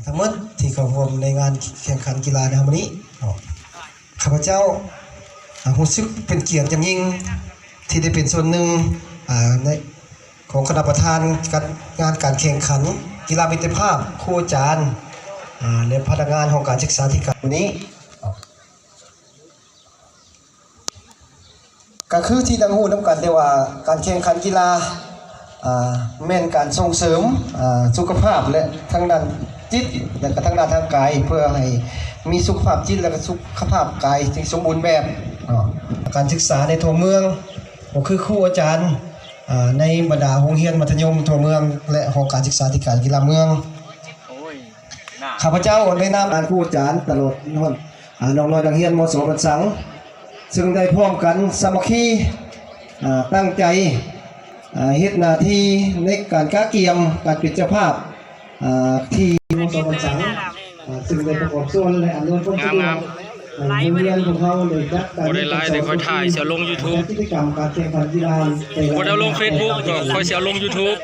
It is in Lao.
ທັງໝົດທີ່ເຂົ້າຮ່ວມໃນງານແຂ່ງຂັນກິລາໃນມື້ນີ້ເນາະ. ຂ້າພະເຈົ້າ ອາ ຮູ້ສຶກເປັນກຽດຢ່າງຍິ່ງທີ່ໄດ້ເປັນສ່ວນໜຶ່ງ ອາ ໃນ ຂອງຄະນະປະທານຈັດງານການແຂ່ງຂັນກິລາມິດຕະພາບ ຄູອາຈານ ອາ ແລະ ພະນັກງານຫ້ອງການສຶກສາທິການມື້ນີ້. ກໍຄືທີ່ດັ່ງຮູ້ນຳກັນແລ້ວວ່າ ການແຂ່ງຂັນກິລາ ອ່າ ແມ່ນການສົ່ງເສີມ ອ່າ ສຸຂະພາບ ແລະ ທາງດ້ານຈິດ ແລະ ກໍທາງດ້ານທາງກາຍ ເພື່ອໃຫ້ມີສຸຂະພາບຈິດ ແລະ ກໍສຸຂະພາບກາຍທີ່ສົມບູນແບບເນາະ. ການສຶກສາໃນທົ່ວເມືອງ ກໍຄືຄູອາຈານ ອ່າ ໃນບັນດາໂຮງຮຽນມັດທະຍົມທົ່ວເມືອງ ແລະ ຫ້ອງການສຶກສາທິການກິລາເມືອງ. ໂອ້ຍ ຂ້າພະເຈົ້າໃນນາມອາຈານຄູອາຈານ ຕະຫຼອດຮອດ ອ່າ ນ້ອງນ້ອຍນັກຮຽນ ມສ ບ້ານສັງ ເຊິ່ງໄດ້ພ້ອມກັນສາມັກຄີ ອ່າ ຕັ້ງໃຈ ອ່າ ເຮັດໜ້າທີ່ໃນການກະກຽມການເປັນເຈົ້າພາບ ອ່າ ທີ່ ມສ ບ້ານສັງ ອ່າ ເຊິ່ງໄດ້ປະກອບສ່ວນ ແລະ ອຳນວຍຄວາມສະດວກໃຫ້ໂຮງຮຽນຂອງເຮົາໄດ້ຈັດການ ບໍ່ໄດ້ຫຼາຍເດ້ ຂ້ອຍຖ່າຍເສຍລົງ YouTube ກິດຈະກຳການແຂ່ງຂັນກິລາ ບໍ່ໄດ້ລົງ Facebook ດອກ ຂ້ອຍເສຍລົງ YouTube.